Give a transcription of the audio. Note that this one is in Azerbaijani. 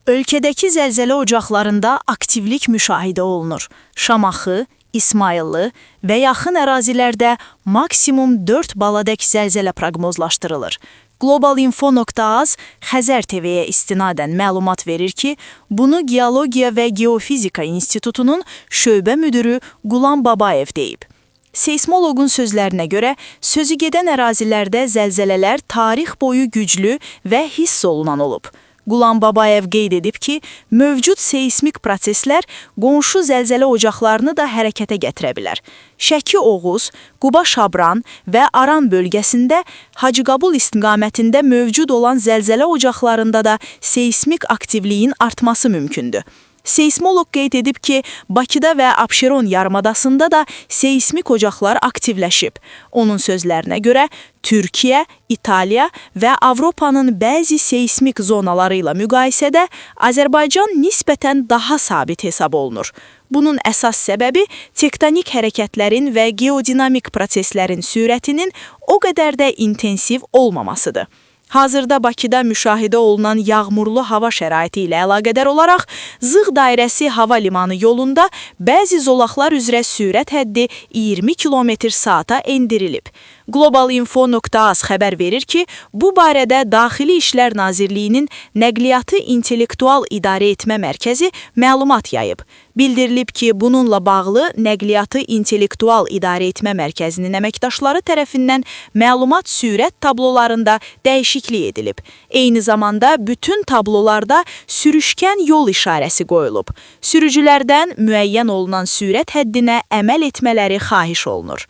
Ölkədəki zəlzələ ocaqlarında aktivlik müşahidə olunur. Şamaxı, İsmayıllı və yaxın ərazilərdə maksimum 4 baladək zəlzələ proqnozlaşdırılır. Globalinfo.az Xəzər TV-yə istinadən məlumat verir ki, bunu Geologiya və Geofizika İnstitutunun şöbə müdiri Qulam Babayev deyib. Seysmoloqun sözlərinə görə, sözü gedən ərazilərdə zəlzələlər tarix boyu güclü və hiss olunan olub. Qulam Babayev qeyd edib ki, mövcud seysmik proseslər qonşu zəlzələ ocaqlarını da hərəkətə gətirə bilər. Şəki-Oğuz, Quba-Şabran və Aran bölgəsində Hacıqabul istiqamətində mövcud olan zəlzələ ocaqlarında da seysmik aktivliyin artması mümkündür. Seysmoloq qeyd edib ki, Bakıda və Abşeron yarımadasında da seysmik ocaqlar aktivləşib. Onun sözlərinə görə Türkiyə, İtaliya və Avropanın bəzi seysmik zonaları ilə müqayisədə Azərbaycan nisbətən daha sabit hesab olunur. Bunun əsas səbəbi tektonik hərəkətlərin və geodinamik proseslərin sürətinin o qədər də intensiv olmamasıdır. Hazırda Bakıda müşahidə olunan yağmurlu hava şəraiti ilə əlaqədar olaraq Zığ dairəsi hava limanı yolunda bəzi zolaqlar üzrə sürət həddi 20 km/saata endirilib. Globalinfo.az xəbər verir ki, bu barədə Daxili İşlər Nazirliyinin Nəqliyyatı İntellektual İdarə Etmə Mərkəzi məlumat yayıb. Bildirilib ki, bununla bağlı Nəqliyyatı İntellektual İdarə Etmə Mərkəzinin əməkdaşları tərəfindən məlumat sürət tablolarında dəyişiklik edilib. Eyni zamanda bütün tablolarda sürüşkən yol işarəsi qoyulub. Sürücülərdən müəyyən olunan sürət həddinə əməl etmələri xahiş olunur.